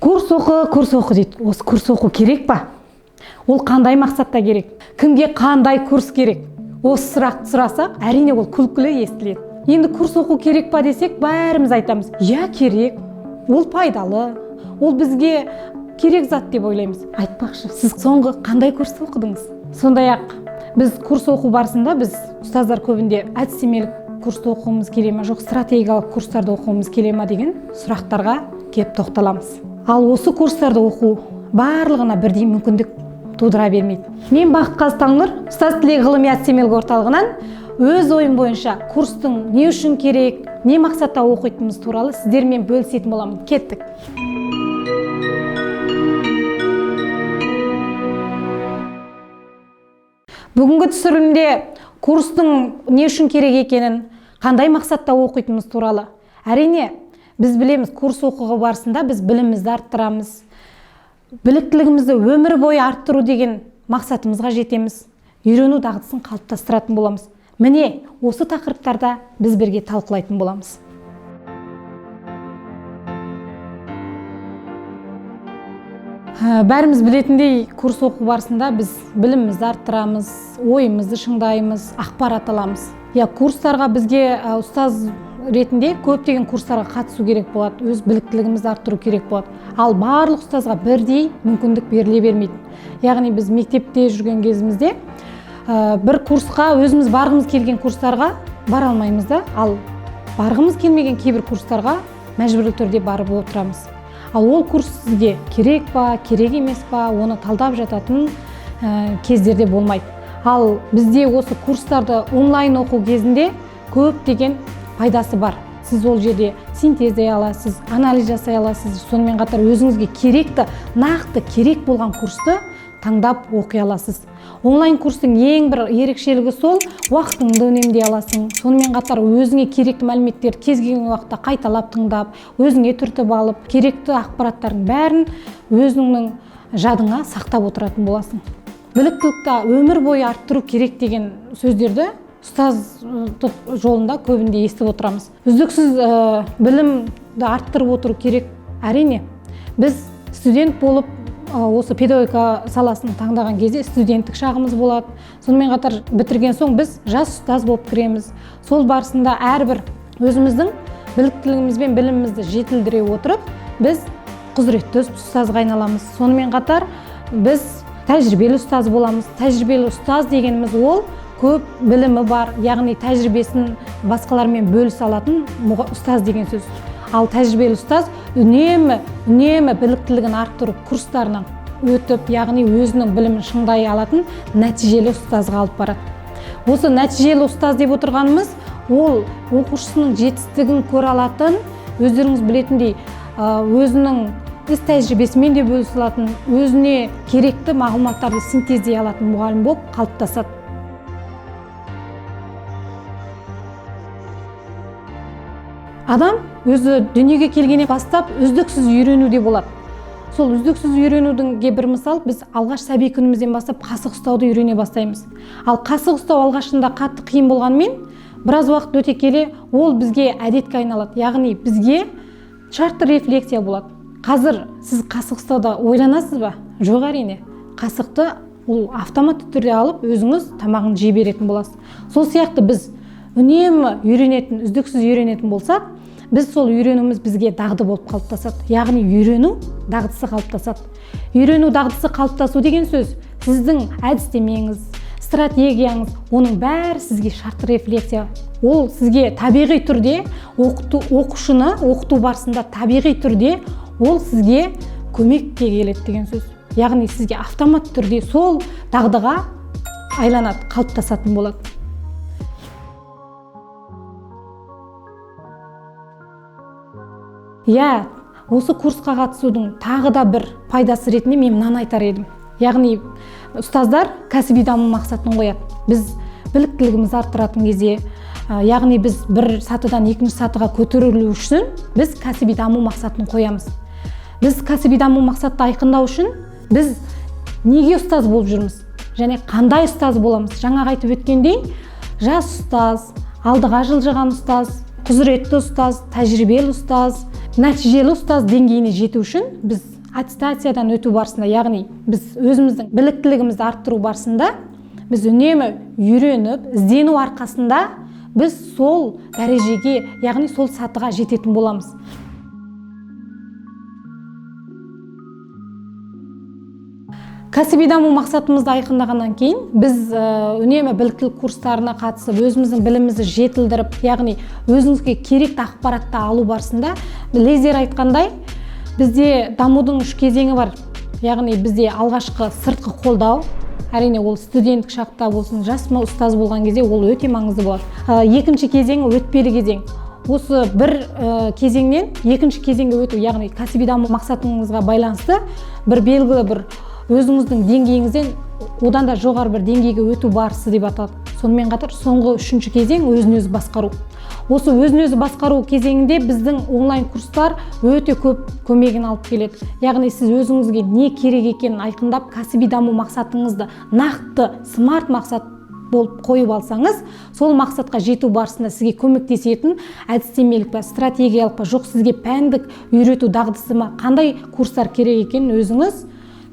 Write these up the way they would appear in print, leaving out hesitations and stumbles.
Курс оқы, курс оқы дейді. Осы курс оқу керек па? Ол қандай мақсатта керек? Кімге қандай курс керек? Осы сұрақты сұрасақ, әрине ол күлкілі естіледі. Енді курс оқу керек па десек, бәріміз айтамыз, иә, керек. Ол пайдалы, ол бізге керек зат деп ойлаймыз. Айтпақшы, сіз соңғы қандай курс оқыдыңыз? Сондай-ақ біз курс оқу барысында біз ұстаздар көбінде әдістемелік курсты оқуымыз келе ме, жоқ стратегиялық курстарды оқуымыз келе ме деген сұрақтарға кеп тоқталамыз. Ал осы курстарды оқу барлығына бірдей мүмкіндік тудыра бермейді. Мен Бақытқазы Таңнұр, Ұстаз тілегі ғылыми әдістемелік орталығынан өз ойым бойынша курстың не үшін керек, не мақсатта оқитынымыз туралы сіздермен бөлісетін боламын. Кеттік. Бүгінгі түсірілімде курстың не үшін керек екенін, қандай мақсатта оқитынымыз туралы. Әрине, біз білеміз, курс оқуға барысында біз білімімізді арттырамыз, біліктілігімізді өмір бойы арттыру деген мақсатымызға жетеміз, үйрену дағдысын қалыптастыратын боламыз. Міне, осы тақырыптарда біз бірге талқылайтын боламыз. Бәріміз білетіндей, курс оқу барысында біз білімімізді арттырамыз, ойымызды шыңдаймыз, ақпарат аламыз. Я, курстарға бізге ұстаз ретінде көптеген курстарға қатысу керек болады, өз біліктілігімізді арттыру керек болады. Ал барлық ұстазға бірдей мүмкіндік беріле бермейді. Яғни біз мектепте жүрген кезімізде бір курсқа, өзіміз барғымыз келген курстарға бара алмаймыз да, ал барғымыз келмеген кейбір курстарға мәжбүрлі түрде барып отырамыз. Ал ол курс сізге керек па, керек емес па, оны талдап жататын кездерде болмайды. Ал бізде осы курстарды онлайн оқу кезінде көптеген пайдасы бар. Сіз ол жерде синтездей аласыз, анализ жасай аласыз, сонымен қатар өзіңізге керекті, нақты керек болған курсты таңдап оқи аласыз. Онлайн курстың ең бір ерекшелігі сол, уақытыңды үнемдей аласың. Сонымен қатар өзіңе керекті мәліметтерді кез келген уақытта қайталап тыңдап, өзіңе түртіп алып, керекті ақпараттардың бәрін өзіңнің жадыңа сақтап отыратын боласың. Біліктілікті өмір бойы арттыру керек деген сөздерді ұстаздық жолында көбінде естіп отырамыз. Үздіксіз білімді арттырып отыру керек. Әрине, біз студент болып осы педагогика саласын таңдаған кезде студенттік шағымыз болады. Сонымен қатар бітірген соң біз жас ұстаз болып кіреміз. Сол барысында әрбір өзіміздің біліктілігіміз бен білімімізді жетілдіре отырып, біз құзыретті ұстазға айналамыз. Сонымен қатар біз тәжірибелі ұстаз боламыз. Тәжірибелі ұстаз дегеніміз ол көп білімі бар, яғни тәжірибесін басқалармен бөлісе алатын ұстаз деген сөз. Ал тәжірибелі ұстаз үнемі біліктілігін арттырып, курстарынан өтіп, яғни өзінің білімін шыңдай алатын нәтижелі ұстазға алып барады. Осы нәтижелі ұстаз деп отырғанымыз, ол оқушысының жетістігін көре алатын, өздеріңіз білетіндей, өзінің іс тәжірибесімен де бөлісе алатын, өзіне керекті мағлұматтарды синтездей алатын мұғалім болып қалыптасады. Адам өзі дүниеге келгеннен бастап үздіксіз үйренуде болады. Сол үздіксіз үйренудің бір мысал, біз алғаш сәби күнімізден бастап қасық ұстауды үйрене бастаймыз. Ал қасық ұстау алғашында қатты қиын болғанымен, біраз уақыт өте келе ол бізге әдетке айналады. Яғни бізге шартты рефлексия болады. Қазір сіз қасық ұстауда ойланасыз ба? Жоқ, әрине. Қасықты ол автоматты түрде алып, өзіңіз тамағын жей беретін боласыз. Сол сияқты біз үнемі үйренетін, үздіксіз үйренетін болсақ, біз сол үйренуіміз бізге дағды болып қалыптасады. Яғни үйрену дағдысы қалыптасады. Үйрену дағдысы қалыптасу деген сөз, сіздің әдістемеңіз, стратегияңыз, оның бәрі сізге шартты рефлексия. Ол сізге табиғи түрде оқушыны оқыту барысында табиғи түрде ол сізге көмекке келеді деген сөз. Яғни сізге автоматты түрде сол дағдыға айланады, қалыптасатын болады. Иә, осы курсқа қатысудың тағы да бір пайдасы ретінде мен мынаны айтар едім. Яғни ұстаздар кәсіби даму мақсатын қояды. Біз біліктілігімізді арттыратын кезде, яғни біз бір сатыдан екінші сатыға көтерілу үшін біз кәсіби даму мақсатын қоямыз. Біз кәсіби даму мақсатты айқындау үшін біз неге ұстаз болып жүрміз және қандай ұстаз боламыз? Жаңағы айтып өткендей, жас ұстаз, алдыға жылжыған ұстаз, құзыретті ұстаз, тәжірибелі ұстаз, нәтижелі ұстаз деңгейіне жету үшін біз Аттестациядан өту барысында, яғни біз өзіміздің біліктілігімізді арттыру барысында біз үнемі үйреніп, іздену арқасында біз сол дәрежеге, яғни сол сатыға жететін боламыз. Кәсіби даму мақсатымызды айқындағаннан кейін біз үнемі біліктілік курстарына қатысып, өзіміздің білімімізді жетілдіріп, яғни өзіңізге керекті ақпаратты алу барысында Лезер айтқандай, бізде дамудың үш кезеңі бар. Яғни бізде алғашқы сыртқы қолдау, әрине ол студенттік шақта болсын, жас ұстаз болған кезде ол өте маңызды болады. Екінші кезең өтпелі кезең. Осы бір кезеңнен екінші кезеңге өту, яғни кәсіби даму мақсатыңызға байланысты бір белгілі бір өзіңіздің деңгейіңізден одан да жоғары бір деңгейге өту барысы деп аталады. Сонымен қатар соңғы үшінші кезең өзін өзі басқару. Осы өзін өзі басқару кезеңінде біздің онлайн курстар өте көп көмегін алып келеді. Яғни сіз өзіңізге не керек екенін айқындап, кәсіби даму мақсатыңызды нақты смарт мақсат болып қойып алсаңыз, сол мақсатқа жету барысында сізге көмектесетін әдістемелік па, стратегиялық па, жоқ сізге пәндік үйрету дағдысы ма, қандай курстар керек екенін өзіңіз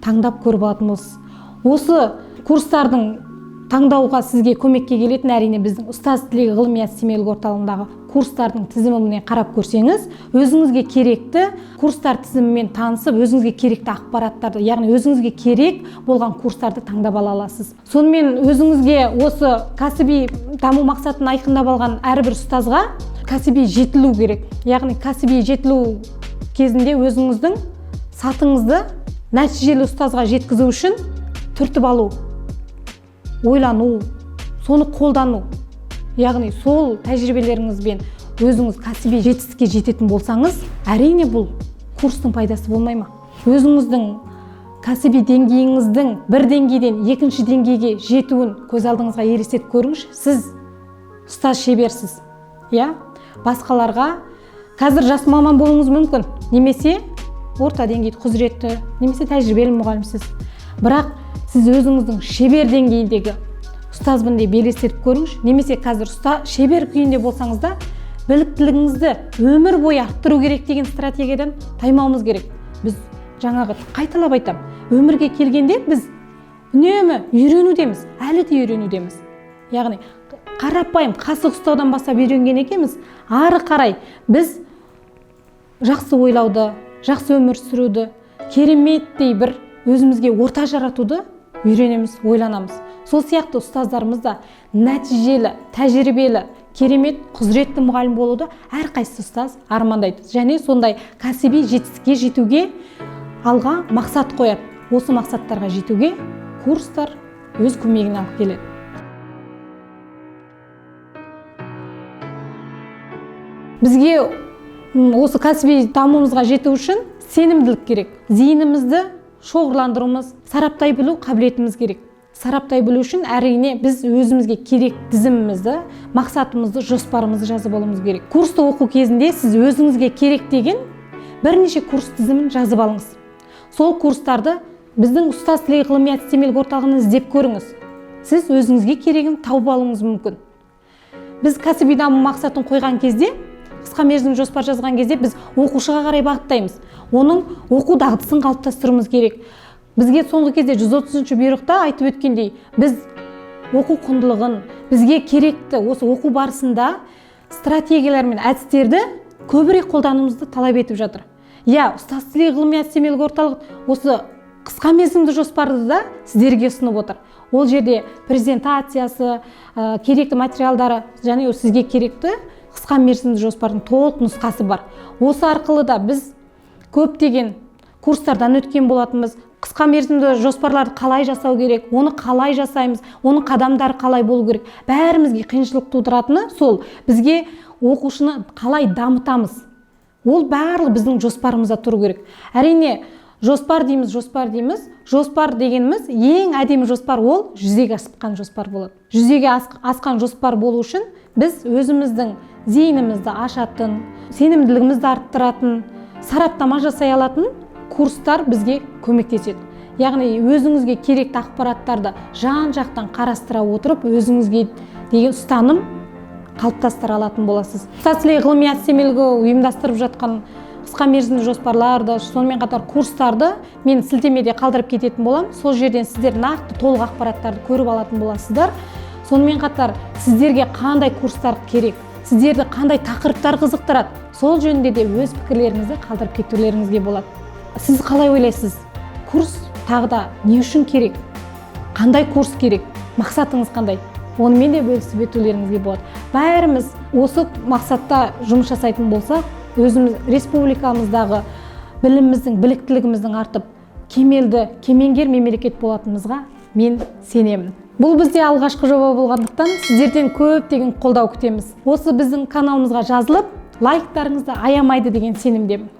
таңдап көріп алатын боласыз. Осы курстардың таңдауға сізге көмекке келетін әрине біздің Ұстаз тілегі ғылыми әдістемелік орталығындағы курстардың тізіміне қарап көрсеңіз, өзіңізге керекті курстар тізімімен танысып, өзіңізге керекті ақпараттарды, яғни өзіңізге керек болған курстарды таңдап ала аласыз. Сонымен өзіңізге осы кәсіби даму мақсатын айқындап алған әрбір ұстазға кәсіби жетілу керек. Яғни кәсіби жетілу кезінде өзіңіздің сатыңызды нәтижелі ұстазға жеткізу үшін түртіп алу, ойлану, соны қолдану. Яғни сол тәжірибелеріңізбен өзіңіз кәсіби жетістікке жететін болсаңыз, әрине бұл курстың пайдасы болмай ма? Өзіңіздің кәсіби деңгейіңіздің бір деңгейден екінші деңгейге жетуін көз алдыңызға елестетіп көріңізші. Сіз ұстаз шеберсіз, иә? Басқаларға қазір жас маман болуыңыз мүмкін, немесе орта деңгейді құзыретті, немесе тәжірибелі мұғалімсіз. Бірақ сіз өзіңіздің шебер деңгейіндегі ұстазбын деп елестетіп көріңізші, немесе қазір шебер күйінде болсаңыз да біліктілігіңізді өмір бойы арттыру керек деген стратегиядан таймауымыз керек. Біз жаңағы қайталап айтам, өмірге келгенде біз үнемі үйренудеміз, әлі де үйренудеміз. Яғни қарапайым қасық ұстаудан бастап үйренген екенбіз, ары қарай біз жақсы ойлауды, жақсы өмір сүруді, кереметтей бір өзімізге орта жаратуды үйренеміз, ойланамыз. Сол сияқты ұстаздарымыз да нәтижелі, тәжірибелі, керемет, құзыретті мұғалім болуды әрқайсысы ұстаз армандайды. Және сондай кәсіби жетістікке жетуге алға мақсат қояды. Осы мақсаттарға жетуге курстар өз көмегін алып келеді. Бізге осы кәсіби дамуымызға жету үшін сенімділік керек. Зейінімізді шоғырландыруымыз, сараптай білу қабілетіміз керек. Сараптай білу үшін әрине біз өзімізге керек тізімімізді, мақсатымызды, жоспарымызды жазып алуымыз керек. Курсты оқу кезінде сіз өзіңізге керек деген бірнеше курс тізімін жазып алыңыз. Сол курстарды біздің Ұстаз тілегі ғылыми әдістемелік орталығынан іздеп көріңіз. Сіз өзіңізге керегін тауып алуыңыз мүмкін. Біз кәсіби даму мақсатын қойған кезде, қысқа мерзімді жоспар жазған кезде біз оқушыға қарай бағыттаймыз. Оның оқу дағдысын қалыптастыруымыз керек. Бізге соңғы кезде 130-шы бұйрықта айтып өткендей, біз оқу құндылығын, бізге керекті осы оқу барысында стратегиялар мен әдістерді көбірек қолдануымызды талап етіп жатыр. Иә, Ұстаз тілегі ғылыми әдістемелік орталық осы қысқа мерзімді жоспарды да сіздерге ұсынып отыр. Ол жерде презентациясы, керекті материалдары және сізге керекті қысқа мерзімді жоспардың толық нұсқасы бар. Осы арқылы да біз көптеген курстардан өткен болатынбыз. Қысқа мерзімді жоспарларды қалай жасау керек, оны қалай жасаймыз, оның қадамдары қалай болу керек. Бәрімізге қиыншылық тудыратыны сол, бізге оқушыны қалай дамытамыз. Ол барлығы біздің жоспарымызда тұру керек. Әрине, жоспар дейміз, жоспар дейміз. Жоспар дегеніміз ең әдемі жоспар ол жүзеге асқан жоспар болады. Жүзеге асқан жоспар болу үшін біз өзіміздің зейінімізді ашатын, сенімділігімізді арттыратын, сараптама жасай алатын курстар бізге көмектеседі. Яғни өзіңізге керекті ақпараттарды жан-жақтан қарастыра отырып, өзіңізге деген ұстаным қалыптастыра алатын боласыз. Ұстаз тілегі ғылыми әдістемелігі ұйымдастырып жатқан Қысқа мерзімді жоспарларды, сонымен қатар курстарды мен сілтемеде қалдырып кететін боламын. Сол жерден сіздер нақты, толық ақпараттарды көріп алатын боласыздар. Сонымен қатар сіздерге қандай курстар керек, сіздерді қандай тақырыптар қызықтырады, сол жөнінде де өз пікірлеріңізді қалдырып кетулеріңізге болады. Сіз қалай ойлайсыз, курс тағы да не үшін керек, қандай курс керек, мақсатыңыз қандай, онымен де бөлісіп өтулеріңізге болады. Бәріміз осы мақсатта жұмыс жасайтын болсақ, өзіміз республикамыздағы біліміміздің, біліктілігіміздің артып, кемелді, кемеңгер мемлекет болатынымызға мен сенемін. Бұл бізде алғашқы жоба болғандықтан, сіздерден көптеген қолдау күтеміз. Осы біздің каналымызға жазылып, лайктарыңызды аямайды деген сенімдемін.